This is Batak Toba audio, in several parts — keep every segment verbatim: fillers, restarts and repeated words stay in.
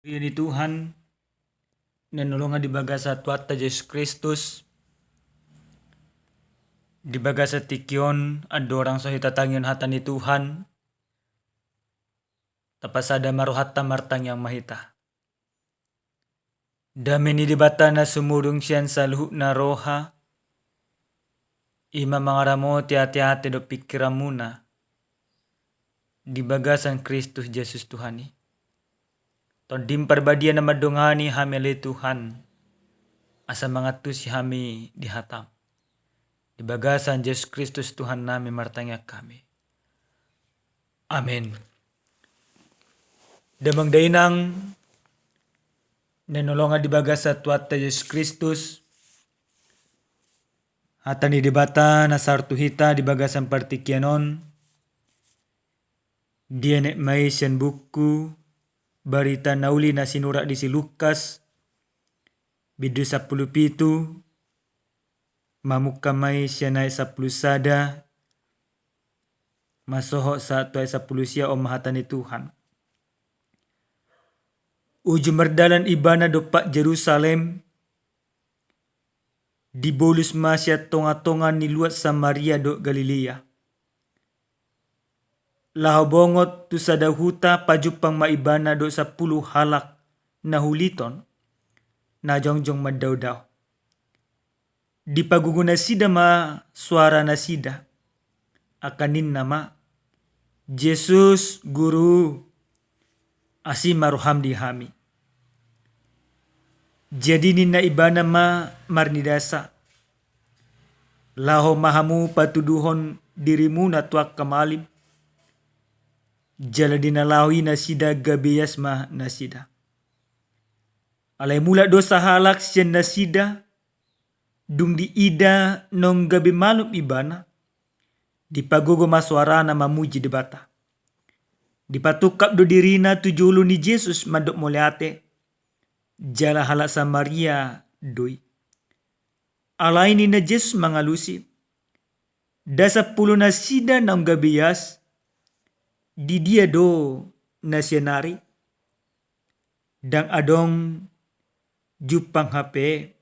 Huria ni Tuhan, na hinaholongan di bagasan Tuhanta Jesus Kristus, di bagasan tingki on andorang so hita tangihon hata ni Tuhan, tapasada ma rohanta, martangiang ma hita. Dame ni Debata na sumurung sian saluhutna roha, i ma mangaramoti ateate dohot pingkiranmuna di bagasan Kristus Jesus Tuhan i. Tondim Parbadia na mandongani hami ale Tuhan, asa mangantusi hami di hatam. Di bagasan Jesus Kristus Tuhannami martangiang hami. Amen. Damang dainang na hinaholongan di bagasan Tuhanta Jesus Kristus, hata ni Debata na sahat tu hita di bagasan partingkian on, dienet ma i sian buku Barita na Uli na sinurat di si Lukas, bindu sampulu pitu, mamungka ma i sian ayat sampulu sada, masohot sahat tu ayat sampulu sia. On ma hata ni Tuhan. Uju mardalan ibana dompak Jerusalem, dibolus ma sian tongatonga ni luat Samaria dohot Galilea. Laho bongot tu sada huta, pajumpang ma ibana dohot sampulu halak na huliton, na jongjong mandaodao. Dipagogo nasida ma soaranasida, angka ninna ma: "Jesus, Guru, asi ma roham di hami." Jadi ninna ibana ma marnidasa: "Laho ma hamu patuduhon dirimuna tu angka malim." Jala di na laho i nasida, gabe ias ma nasida. Alai mulak do sahalak sian nasida, dung diida naung gabe malum ibana, dipagogo ma soarana mamuji Debata. Dipatungkap do dirina tu jolo ni Jesus mandok mauliate, jala halak Samaria do i. Alai ninna Jesus mangalusi: "Nda sampulu nasida naung gabe ias? Di dia do na sian ari? Ndang adong jumpang hape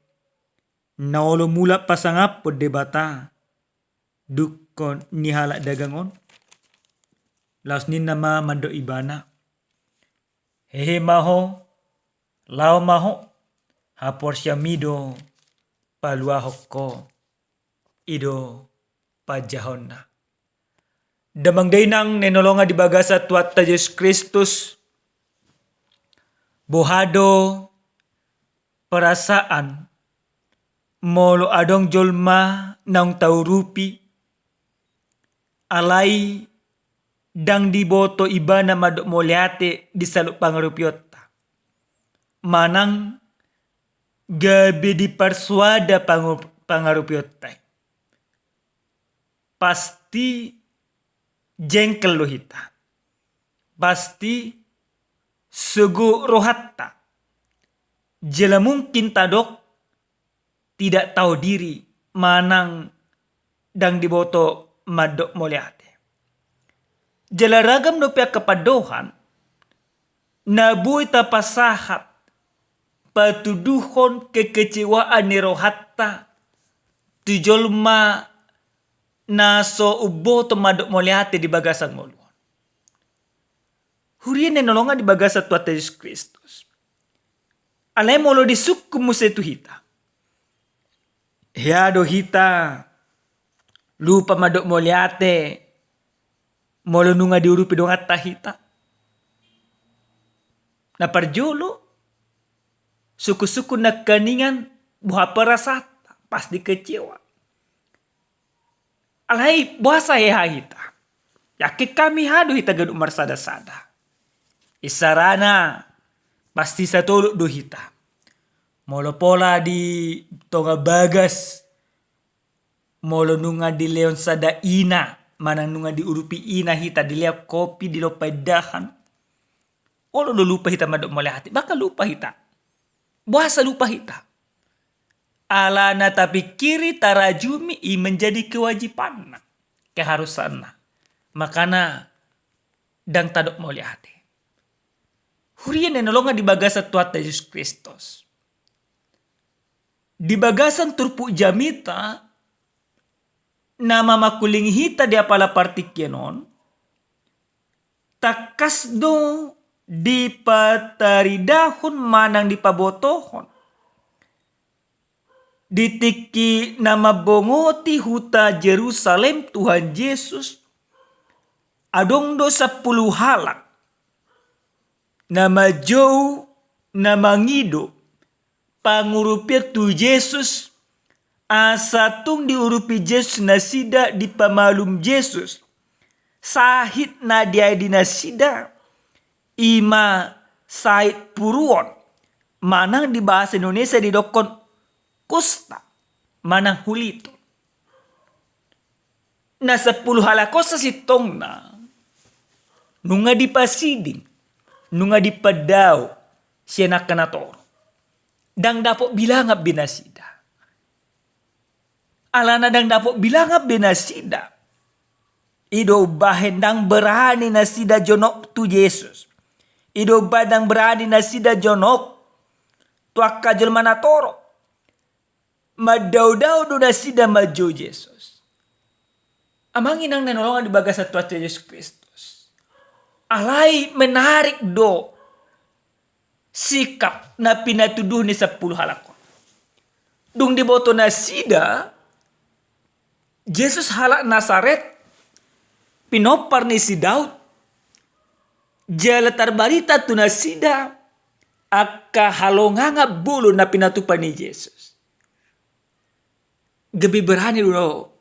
na olo mulak pasangaphon Debata dungkon ni halak dagang on?" Laos ninna ma mandok ibana: "Hehe ma ho, laho ma ho, haporseaonmi do paluahon ho." I do panjahonna. Damang dainang na hinaholongan di bagasan Tuhanta Jesus Kristus, boha do perasaan molo adong jolma naung taurupi, alai ndang diboto ibana mandok mauliate di saluhut pangarupionta, manang gabe diparsoada pangu-, pangarupionta i? Pasti jengkel do hita. Pasti sogo rohanta. Jala mungkin tadok tidak tahu diri manang ndang diboto mandok mauliate. Jala ragam dope angka pandohan na boi tapasahat patuduhon kekecewaan ni rohanta tu jolma na so umboto mandok mauliate di bagasan ngolu on. Huria na hinaholongan di bagasan Tuhanta Jesus Kristus. Alai molo disungkun muse tu hita, hea do hita lupa mandok mauliate molo nunga diurupi donganta hita? Na parjolo, sungkun-sungkun nangkiningan boha perasaanta, pasti kecewa. Alai boasa hea hita? Yakin hami hea do hita ganup marsada-sada. Isarana, pasti satolop do hita. Molo pola di tonga bagas, molo nunga dilehon sada ina, manang nunga diurupi ina hita, dilehon kopi, dilompa indahan, olo do lupa hita mandok mauliate, bahkan lupa hita. Boasa lupa hita? Alana tapingkiri, tarajumi i menjadi kewajibanna, keharusanna. Makana ndang tadok mauliate. Huria na hinaholongan di bagasan Tuhanta Jesus Kristus. Di bagasan turpuk jamita na mangkulingi hita di apala partingkian on, tangkas do dipataridahon manang dipabotohon. Di tingki na mambongoti huta Jerusalem Tuhan Jesus, adong do sampulu halak na manjou na mangido pangurupion tu Jesus, asa tung diurupi Jesus nasida, dipamalum Jesus sahit na diaidi nasida, i ma sahit puruon, manang di bahasa Indonesia didokkon kusta, manang huliton. Na sampulu halak on sasintongna nunga dipasiding, nunga dipandao sian angka natorop. Ndang dapot bilangan be nasida. Alana ndang dapot bilangan be nasida, i do umbahen ndang berani nasida jonok tu Jesus. I do umbahen ndang berani nasida jonok tu angka jolma natorop. Mandaodao do nasida manjou Jesus. Amang inang na hinaholongan di bagasan Tuhanta Jesus Kristus, alai menarik do sikap na pinatuduhon ni sampulu halak on. Dung diboto nasida Jesus halak Nasaret, pinompar ni si Daud, jala tarbarita tu nasida angka halongangan bolon na pinatupa ni Jesus, gabe berani do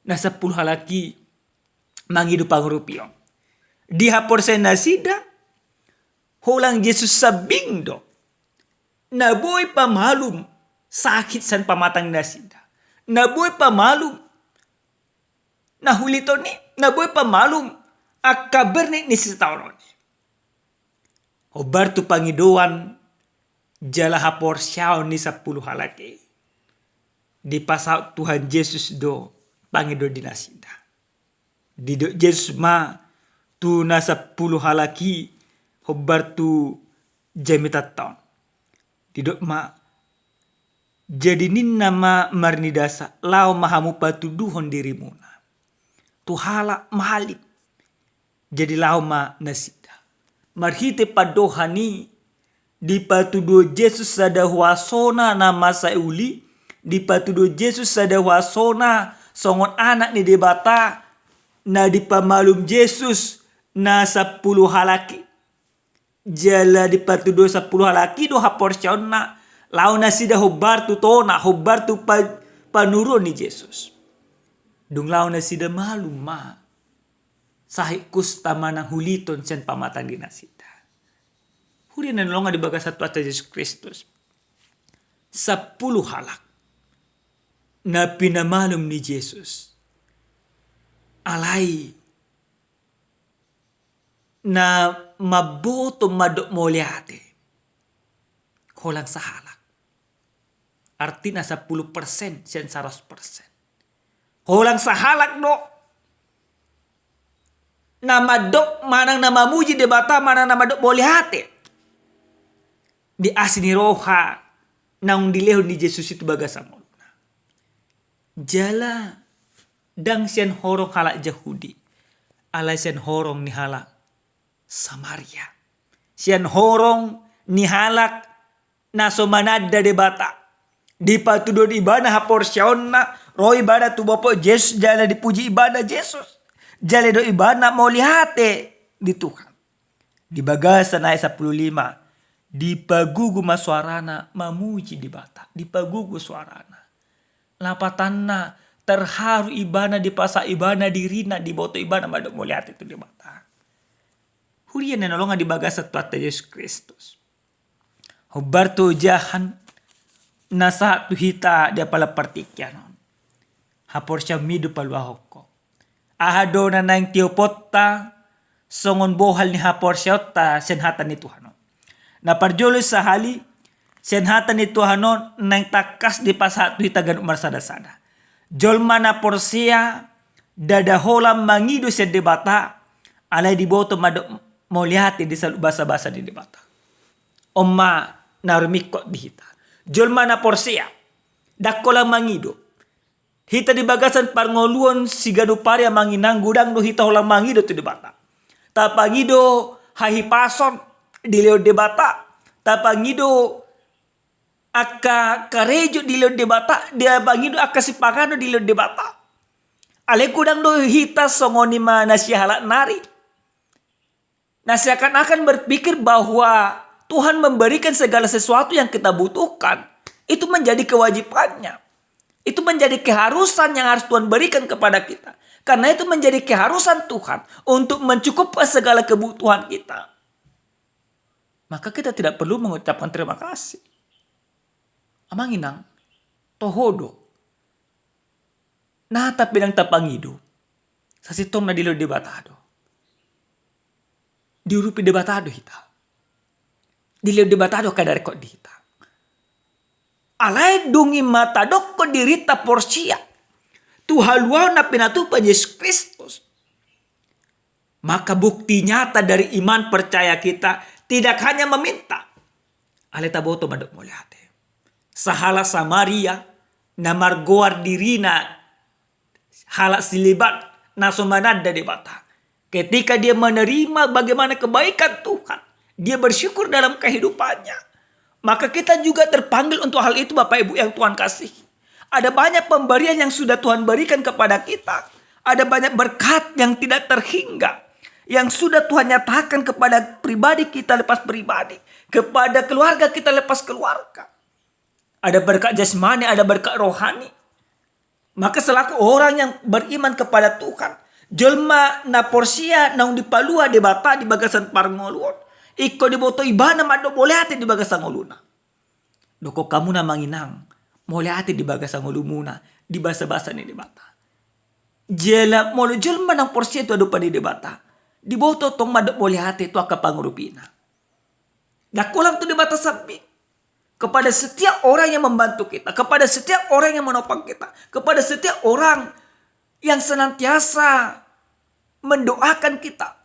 na sampulu halak i mangido pangurupion. Di haporseaon nasida, holan Jesus sambing do na boi pamalum sahit sian pamatang nasida, na boi pamalum na huliton i, na boi pamalum angka bernik ni sitaonon i. Hombar tu pangidoan jala haporseaon ni sampulu halak i, dipasaut Tuhan Jesus do pangidoan di nasida. Didok Jesus ma tu na sampulu halak i hombar tu jamitanta on. Didok ma, jadi ninna ma marnidasa, laho ma hamu patuduhon dirimuna tu halak malim. Jadi laho ma nasida. Marhite pandohan i dipatuduhon Jesus sada huasona na masa uli, dipatuduhon Jesus sada huasona songon Anak ni Debata, na dipamalum Jesus na sampulu halak i. Jala dipatuduhon sampulu halak i do haporseaonna, laho nasida hombar tu tona, hombar tu pa-, panuruon ni Jesus. Dung laho nasida, malum ma sahit kusta manang huliton sian pamatang ni nasida. Huria na hinaholongan di bagasan Tuhanta Jesus Kristus, sampulu halak na pinamalum ni Jesus, alai na mamboto mandok mauliate holan sahalak. Artina sampulu persen sian saratus persen. Holan sahalak do na mandok manang na mamuji Debata manang na mandok mauliate di asi ni roha naung dilehon ni Jesus i tu bagasan ngoluna. Jala ndang sian horong halak Jahudi, alai sian horong ni halak Samaria. Sian horong ni halak na so mananda Debata. Dipatuduhon ibana haporseaonna, ro ibana tu bopot Jesus jala dipuji ibana Jesus. Jala didok ibana mauliate di Tuhan. Di bagasan ayat sampulu lima, dipagogo ma suarana mamuji Debata. Dipagogo suarana. Lapatanna, terharu ibana, dipasahat ibana dirina, diboto ibana mandok mauliate tu Debata. Huria na hinaholongan di bagasan Tuhanta Jesus Kristus. Hombar tu ojahan na sahat tu hita di apala partingkian on. Haporseaonmi do paluahon ho. Aha do na naeng tioponta songon bohal ni haporseaonta sian hata ni Tuhan on? Na parjolo sahali, sian hata ni Tuhan on naeng tangkas dipasahat tu hita ganup marsadasada. Jolma na porsea ndada holan mangido sian Debata, alai diboto mandok mauliate di saluhut basabasa ni Debata. On ma na rumingkot di hita. Jolma na porsea, ndang holan mangido. Hita di bagasan parngoluon siganup ari, amang inang, godang do hita holan mangido tu Debata. Tapangido hahipason dilehon Debata. Tapangido angka karejo dilehon Debata, tapangido angka sipanganon dilehon Debata. Alai godang do hita songon i ma na sihalak nari. Na seakan-akan berpikir bahwa Tuhan memberikan segala sesuatu yang kita butuhkan. Itu menjadi kewajibannya. Itu menjadi keharusan yang harus Tuhan berikan kepada kita. Karena itu menjadi keharusan Tuhan untuk mencukupkan segala kebutuhan kita. Maka kita tidak perlu mengucapkan terima kasih. Amang inang, toho do. Nata pe ndang tapangido, sasintongna dilehon Debata do. Diurupi Debata do hita. Dilehon Debata do angka na ringkot di hita. Alai dung i ma tadokkon dirinta porsea tu haluaon na pinatupa Jesus Kristus, maka bukti nyata dari iman percaya kita tidak hanya meminta, alai taboto mandok mauliate. Sahalak Samaria na margoar dirina halak sileban na so mananda Debata, ketika dia menerima bagaimana kebaikan Tuhan, dia bersyukur dalam kehidupannya. Maka kita juga terpanggil untuk hal itu, Bapak Ibu yang Tuhan kasihi. Ada banyak pemberian yang sudah Tuhan berikan kepada kita. Ada banyak berkat yang tidak terhingga yang sudah Tuhan nyatakan kepada pribadi kita lepas pribadi, kepada keluarga kita lepas keluarga. Ada berkat jasmani, ada berkat rohani. Maka selaku orang yang beriman kepada Tuhan, jolma na porsea naung dipalua Debata di bagasan parngoluon, ingkon diboto ibana mandok mauliate di bagasan ngoluna. Dokkon hamu na, amang inang, mauliate di bagasan ngolumuna, di basabasa ni Debata. Jala molo jolma naung porsea tu adopan ni Debata, diboto tong mandok mauliate tu angka pangurupina. Ndang holan tu Debata sambing. Kepada setiap orang yang membantu kita, kepada setiap orang yang menopang kita, kepada setiap orang yang senantiasa mendoakan kita,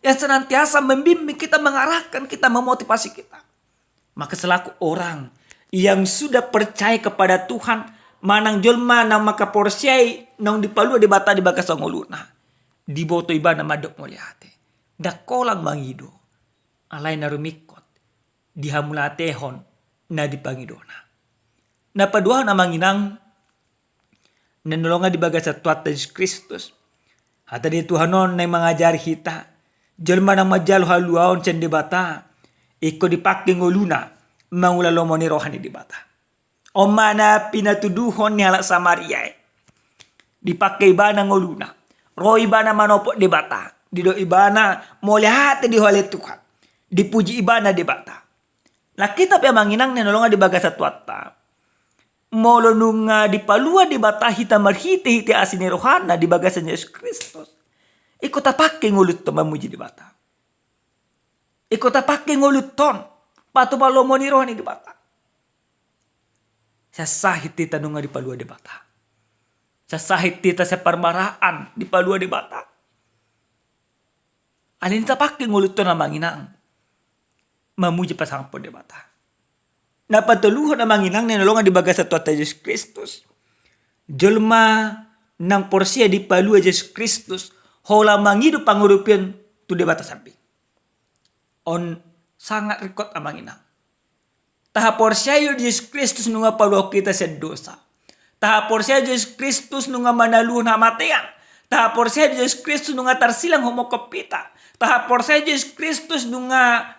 yang senantiasa membimbing kita, mengarahkan kita, memotivasi kita. Maka selaku orang yang sudah percaya kepada Tuhan, manang jolma na mangkaporseai naung dipalua Debata di bagasan ngoluna, diboto ibana mandok mauliate. Ndang holan mangido, alai na rumingkot di hamauliateon na dipangidona. Na paduahon, amang inang, na hinaholongan di bagasan Tuhanta Jesus Kristus. Hata ni Tuhan on naeng mangajari hita, jolma na manjalo haluaon sian Debata, ingkon dipangke ngoluna mangula lomo ni roha ni Debata. On ma na pinatuduhon ni halak Samaria i. Dipangke ibana ngoluna. Ro ibana manopot Debata. Didok ibana, mauliate di Ho ale Tuhan. Dipuji ibana Debata. Nah, hita pe, amang inang, na hinaholongan di bagasan Tuhanta, molo nunga dipalua Debata hita marhitehite asi ni rohana di bagasan Jesus Kristus, ingkon tapangke ngolunta on mamuji Debata. Ingkon tapangke ngolunta on patupa lomo ni roha ni Debata. Sian sahit hita nunga dipalua Debata. Sian sahit hita sian parmaraan dipalua Debata. Alani i tapangke ngolunta on, amang inang, mamuji pasangaphon Debata. Na patoluhon, amang inang, na hinaholongan di bagasan Tuhanta Jesus Kristus, jolma naung porsea dipalua Jesus Kristus holan mangido pangurupion tu Debata sambing. On sangat ringkot, amang inang. Tahaporseai do Jesus Kristus nunga paluahon hita sian dosa. Tahaporseai Jesus Kristus nunga manaluhon hamatean. Tahaporseai Jesus Kristus nunga tarsilang humongkop hita. Tahaporseai Jesus Kristus nunga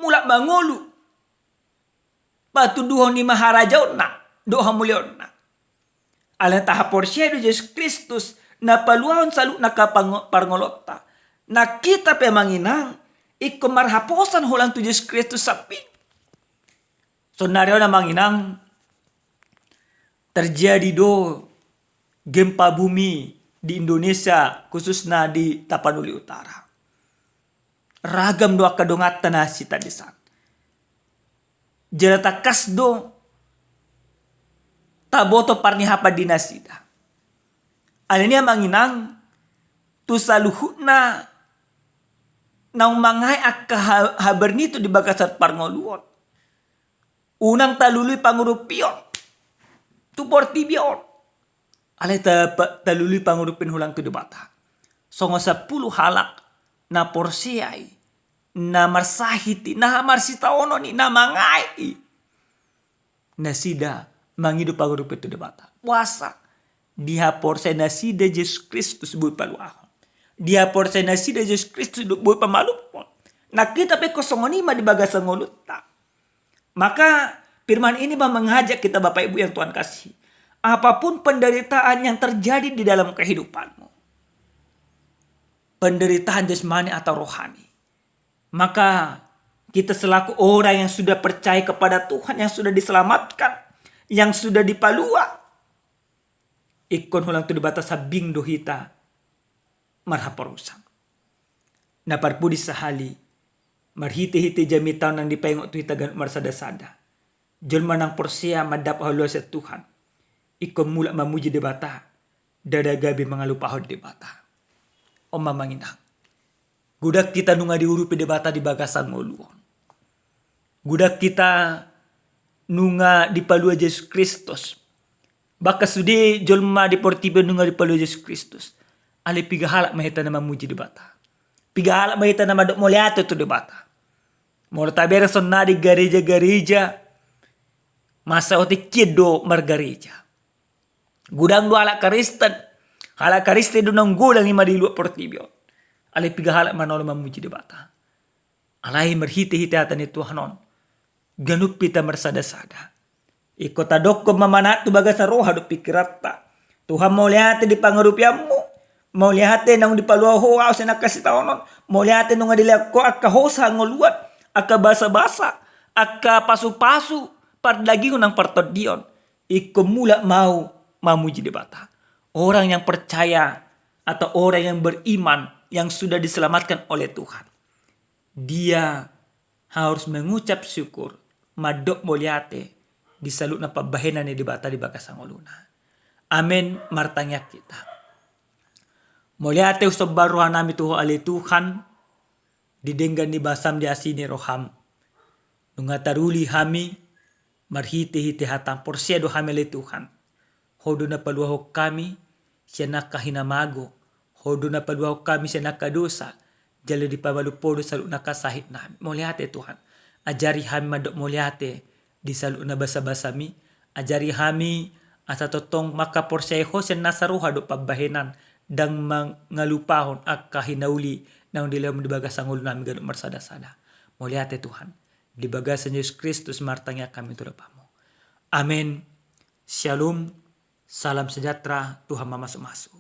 mulak mangolu, patuduhon i ma harajaonna dohot hamuliaonna. Alai tahaporseai do Jesus Kristus na paluahon saluhutna angka pango-, parngoluonta. Nah, hita pe, amang inang, ingkon marhaposan holan tu Jesus Kristus sambing. Saonari on, amang inang, terjadi do gempa bumi di Indonesia, khususna di Tapanuli Utara. Ragam do angka donganta na sitandesan. Jala tangkas do taboto parnihapan di nasida. Alani i, amang inang, tu saluhutna naung mangae angka ha-, habernitu di bagasan parngoluon. Unang talului pangurupion tu portibi on. Alai ta-, pa-, talului pangurupion hulang tu Debata. Songon sampulu halak na porsea i, na marsahit i, na marsitaonon i, na mangae i. Nasida mangido pangurupion tu Debata. Puasa. Dihaporseai nasida Jesus Kristus boi paluahon. Dihaporseai nasida Jesus Kristus do boi pamalumhon. Nang hita pe ingkon songon i ma di bagasan ngolunta. Maka firman ini ma mengajak kita, Bapak Ibu yang Tuhan kasih. Apapun penderitaan yang terjadi di dalam kehidupanmu, penderitaan jasmani atau rohani, maka kita selaku orang yang sudah percaya kepada Tuhan, yang sudah diselamatkan, yang sudah dipalua, ingkon hulang tu Debata, sambing do hita marhaporusan. Na parpudi sahali, marhite-hite jamita on naung dipaingot tu hita ganup marsada-sada, jolma naung porsea mandapot haluaon sian Tuhan, ingkon mulak mamuji Debata, ndada gabe mangalupahon Debata. On ma, Amang Inang. Godang hita nunga diurupi Debata di bagasan ngolu on. Godang hita nunga dipalua Jesus Kristus. Bahkan sude jolma di portibi on nunga dipalua Jesus Kristus. Alai piga halak ma hita na mamuji Debata? Piga halak ma hita na mandok mauliate tu Debata? Molo tabereng songon na di gareja-gareja, masa otik kian do margareja. Godang do halak Kristen. Halak Kristen do naung godang i ma di luat portibi on. Alai piga halak ma na olo mamuji Debata? Alai marhite-hite hata ni Tuhan on, ganup hita marsada-sada. Ingkon tadokkon ma manat tu bagasan roha dohot pingkiranta: Tuhan, mauliate di pangurupianmu. Mauliate naung dipalua Ho ahu sian angka sitaonon. Mauliate nunga dilehon Ho angka hosa hangoluan, angka basa-basa, angka pasu-pasu pardagingkon nang partondion. Ingkon mulak ma ahu mamuji Debata. Orang yang percaya atau orang yang beriman, yang sudah diselamatkan oleh Tuhan, dia harus mengucap syukur, mandok mauliate di saluhutna pambahenan ni Debata di bagasan ngoluna. Amen. Martangiang hita. Mauliate husomba rohanami tu Ho ale Tuhan, di denggan ni basam, di asi ni roham. Nunga taruli hami marhite-hite hatam, porsea do hami ale Tuhan. Ho do na paluahon hami sian angka hinamago, Ho do na paluahon hami sian angka dosa, jala dipamalum Ho do saluhutna angka sahitnami. Mauliate Tuhan. Ajari hami mandok mauliate di saluhutna basa-basami. Ajari hami asa tongtong mangkaporseai Ho sian nasa roha dohot pambahenan, ndang mangalupahon angka hinauli naung dilehonMu di bagasan ngolunami ganup marsada-sada. Mauliate Tuhan. Di bagasan Jesus Kristus martangiang hami tu adopanMu. Amen. Shalom. Salam sejahtera. Tuhan mamasu-masu.